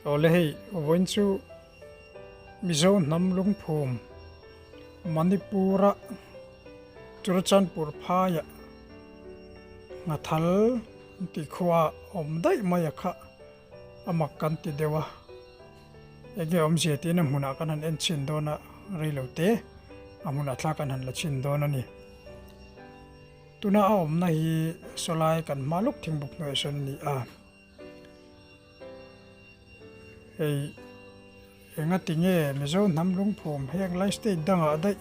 Awle hei vawiin chu Mizo hnam lungphum Manipur-a Churachandpur phaiah Nghathal an tih khua awm daih mai a kha a mak kan ti deuh a, enge awmzia tiin a hmunah kan han en chhin dawn a, rei lo te a hmunah thla kan han la chhin dawn a ni. Tuna a awmna hi sawlai kan hma lawk thingbuk hnuaiah sawn a ni a. Hei enga tinge Mizo hnam lungphum heng lai state dangah daih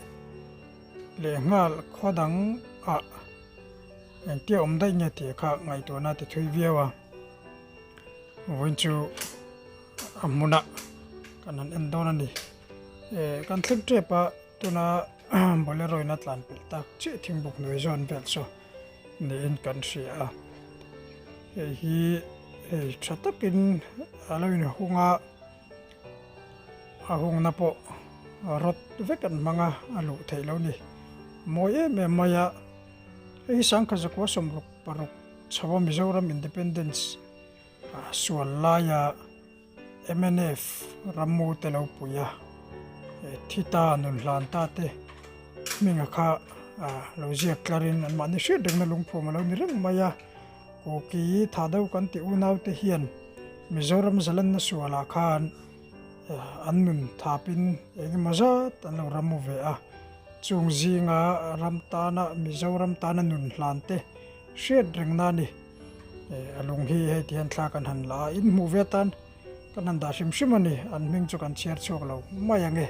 leh nghal khaw dang ah engtia awm daih nge tih kha ngaihtuahna ti thui viau a. Vawiin chu a hmunah kan han en dawn a ni. Kan thleng tep a tuna Bolero in a tlan pelh tak chiah thingbuk hnuai zawn vel chu niin kan hria a. Hei hi hei tha takin a lo inhung a, a hungna pawh rawt vek an hmang a, a luh theih loh a ni. Mawi em em mai a, hei hi sangkhat zakua 66 chho a Mizoram Independence sual laia Mnf rammu te lo pui a, thi ta nun hlan ta te hminga kha lo ziak tlarin an mahni hriat rengna lungphum a lo ni reng mai a. Kuki tha deuh kan tih unau te hian Mizoram zalenna sualah khan an nun thapin engemaw zat an lo rammu ve a. Chung zinga ram tana Mizoram tana nun hlan te hriat rengna a ni. A lung hi hei ti hian thla kan han la a, in hmuh ve atan kan han dah hrim hrim a ni, an hming chu kan chhiar chhuak lo mai ang e.